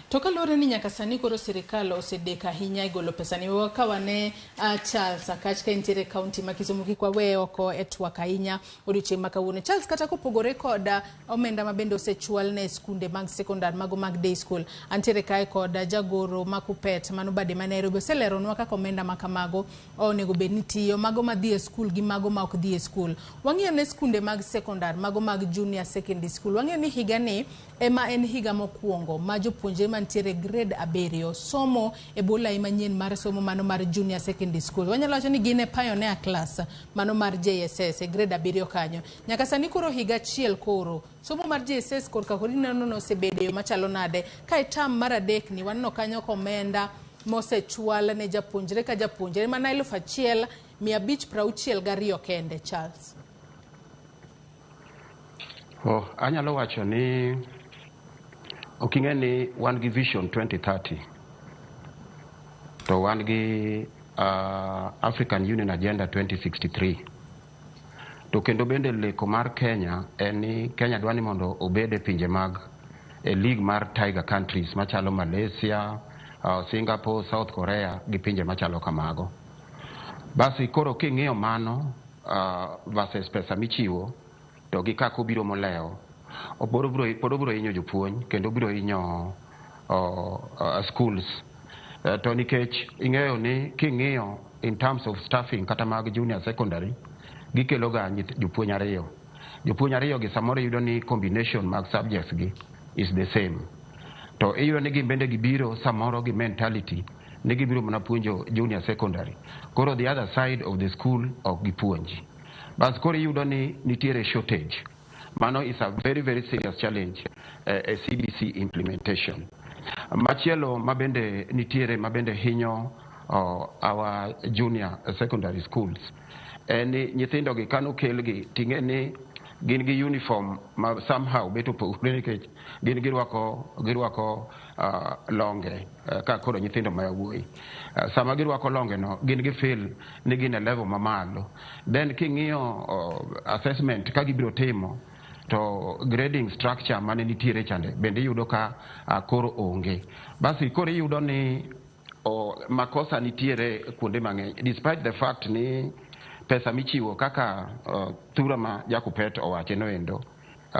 To kaluwore ni nyaka sani koro sirikal osedeko ahinya e golo pesa ni, wakawane Charles Akach ka entiere e kaunti ma Kisumu, kik waweye oko e twak ahinya odiochieng' ma kawuono. Charles, kata kopogore kod omenda ma bende osechwal ne skunde mag sekondar mago mag day school, antiere kae kod jagoro ma Kuppet mano bade ma Nairobi oseleronwa kaka omenda ma kamago onego bed ni tiyo, mago madhi e skul gi mago ma ok dhi e skul. Wang'iyo ne skunde mag sekondar, mago mag junior secondary school. Wang'iyo ni higa ni ema en higa mokwongo ma jopuonjre mantiere grade 7 somo e bwo lai manyien mar somo mano mar junior secondary school. Wanyalo wacho ni gin e pioneer class mano mar JSS e grade 7 kanyo. Nyaka sani koro higa achiel koro somo mar JSS korka kod ineno ni osebedo e yo machalo nade ka e term mar 3 ni waneno kanyo komenda mosechwal ne japuonjre ka japuonjre mana 1562 kende. Charles. Oh, anyalo wacho ni ok ing'e ni wan gi Vision 2030 to wan gi African Union Agenda 2063, to kendo bende leko mar Kenya en ni Kenya dwa ni mondo obed e pinje mag e league mar tiger countries machalo Malaysia, Singapore, South Korea gi pinje machalo kamago. Basi koro king'iyo mano versus pesa michiwo to gi kaka obiro molewo, pod obiro hinyo jopuonj kendo obiro hinyo schools. To nikech ing'eyo ni king'iyo in terms of staffing kata mag junior secondary, gikelo ga jopuonj ariyo. Jopuonj ariyo gi samoro iyudo ni combination mag subjects gi is the same. To iyudo ni gin bende gibiro samoro gi mentality ni gibiro mana puonjo junior secondary. Koro the other side of the school ok gipuonji. Bas koro iyudo ni nitiere shortage. Mano is a very very serious challenge e CBC implementation. Machielo mabende nitiere mabende hinyo our junior secondary schools en ni nyithindo gi kanokelgi ting'e ni gin gi uniform ma somehow bet opogore nikech gin girwako longe ka koro nyithindo ma yawuoyi. Sama girwako longe no gin gi feel ni gin e level mamalo. Then king'iyo assessment ka gibiro timo to grading structure mane nitiere chande bende iyudo ka koro onge. Basi koro iyudo ni makosa nitiere kuonde mang'eny despite the fact ni pesa michiwo kaka Thura ma Jakupet owache noendo,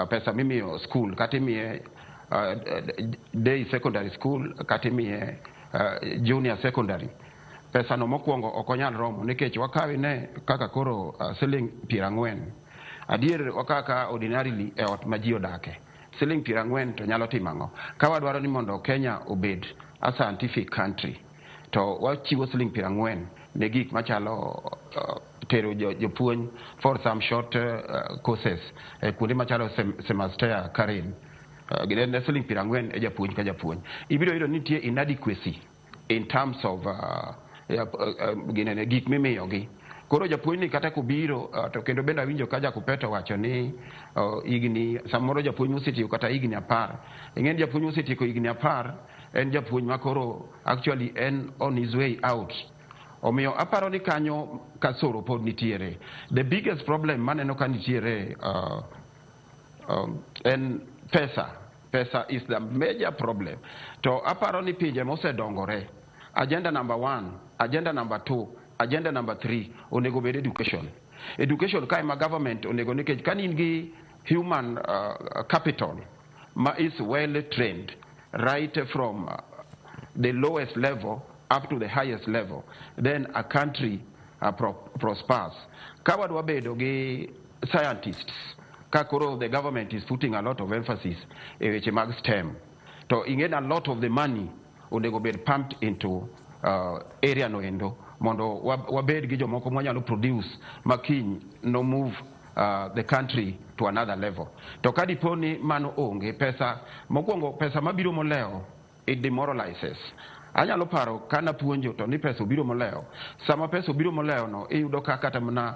pesa mimiyo school kata imiye day secondary school kata imiye junior secondary, pesa no mokwongo ok onyal romo nikech wakawe ne kaka koro siling 40 adier wakaw ka ordinarily e ot ma ji odake siling 40 to nyalo timo ang'o ka wadwaro ni mondo Kenya obed a scientific country to wachiwo siling 40 ne gik machalo tero jopuonj for some short courses kuonde machalo CEMASTEA Karen, ne siling 40 e japuonj ka japuonj ibiro yudo ni nitie inadequacy in terms of ginene gik mimiyogi. Koro japuonj ni kata kobiro to kendo bende awinjo ka Jakupet owacho ni higni samoro japuonj mosetieko kata higni 10, ing'e ni japuonj mosetieko higni 10 en japuonj ma koro actually en on his way out. Omiyo aparo ni kanyo kasoro pod nitiere. The biggest problem maneno ka nitiere en pesa. Pesa is the major problem. To aparo ni pinje mosedongore, agenda number 1, agenda number 2, agenda number 3 onego bed education. Education kae ma government onego, nikech ka in gi human capital ma is well trained right from the lowest level up to the highest level, then a country prospers. Ka wadwa bedo gi scientists, ka koro the government is putting a lot of emphasis e weche mag STEM, to ing'e a lot of the money onego bed pumped into area no endo mondo wabed gi jomoko mwanyalo produce ma kiny no move the country to another level. To ka dipo ni mano onge, pesa mokwongo, pesa mabiro molewo, it demoralizes. Anyalo paro kana puonjo to ni pesa obiro molewo. Sama pesa obiro molewo no, iyudo ka kata mana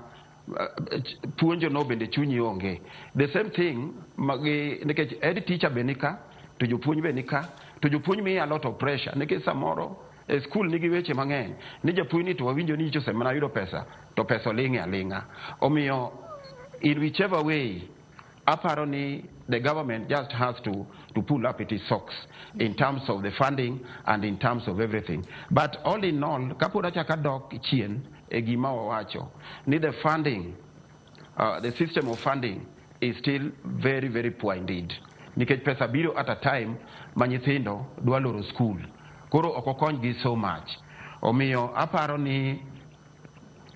puonjo no bende chunyi onge. The same thing magi, nikech head teacher be nika to jopuonj be nika to jopuonj miyi a lot of pressure nikech samoro e school nigi weche mang'eny ni japuonj ni to wawinjo ni nyicha osemana yudo pesa to pesa oling'e aling'a. Omiyo in whichever way Aparo ni the government just has to pull up its socks in terms of the funding and in terms of everything. But all in all, kapod achako adok chien e gima wawacho, ni the funding, the system of funding is still very, very poor indeed. Nikech pesa biro at a time ma nyithindo dwa loro school. Koro ok okonygi so much. Omiyo aparo ni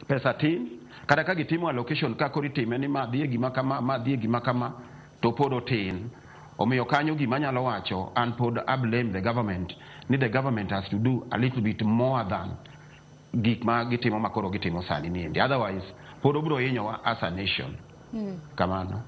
pesa tin, kata ka gitimo allocation ka koro itime ni ma dhi e gima kama, ma dhi e gima kama, to pod otin. Omiyo kanyo gima anyalo wacho, an pod I blame the government, ni the government has to do a little bit more than gik ma gitimo ma koro gitimo sani niendi. Otherwise, pod obiro hinyowa as a nation. Kamano.